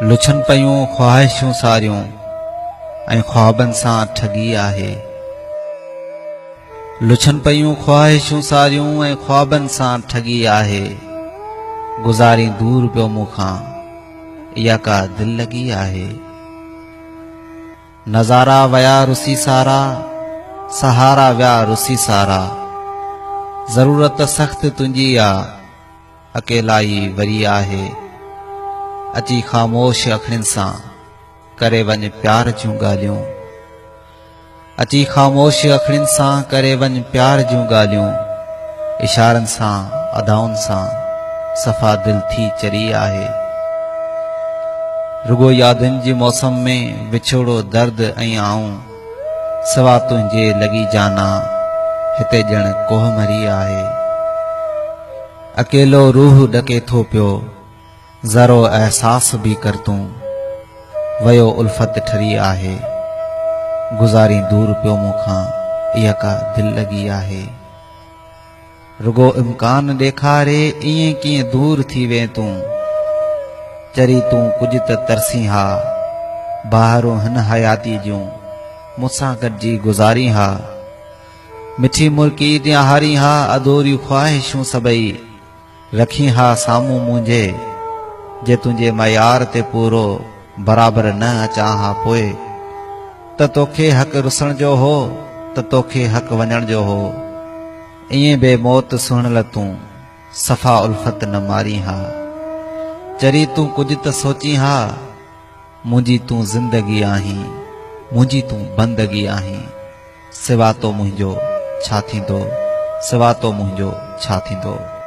لڇن پيون خواهشون ساريون ۽ خوابن سان ٺڳي آهي. لڇن پيون خواهشون ساريون ۽ خوابن سان ٺڳي آهي. گذارين دور پيو مون کان اها ڪا دل لڳي آهي. نظارا ويا رسي سارا، سهارا ويا رسي سارا. ضرورت سخت تنهنجي آ. اڪيلائي وري آهي. اچي خاموش اکڙين سان ڪري وڃ پيار جون ڳالهيون. اچي خاموش اکڙين سان ڪري وڃ پيار جون ڳالهيون. اشارن سان ادائن سان صفا دل ٿي چري آهي. رڳو يادن جي موسم ۾ وڇوڙو درد ۽ آئون سوا تنهنجي لڳي جانا هتي ڄڻ ڪوهه مري آهي. اڪيلو روح ڏڪي ٿو پيو، ذرو احساس به ڪر تون، ويو الفت ٺري آهي، گذارين دور پيو مون کان، اها ڪا دل لڳي آهي. رڳو امڪان ڏيکاري ائين ڪيئن دور ٿي وئين تون، چري تون ڪجهه ته ترسين ها، بهارون هن حياتيء جون مون سان گڏجي گذارين ها. مٺي مرڪي نهارين ها اڌوريون خواهشون سڀئي رکين ها سامهون منهنجي جي تنهنجي معيار تي پورو برابر نه اچان ها پوء ته توکي حق رسڻ جو هو ته توکي حق وڃڻ جو هو ائين بي موت سهڻل تون صفا الفت نه مارين ها چري تون ڪجهه ته سوچين ها منهنجي تون زندگي آهين منهنجي تون بندگي آهين سوا تو منهنجو ڇا ٿيندو سوا تو منهنجو ڇا ٿيندو.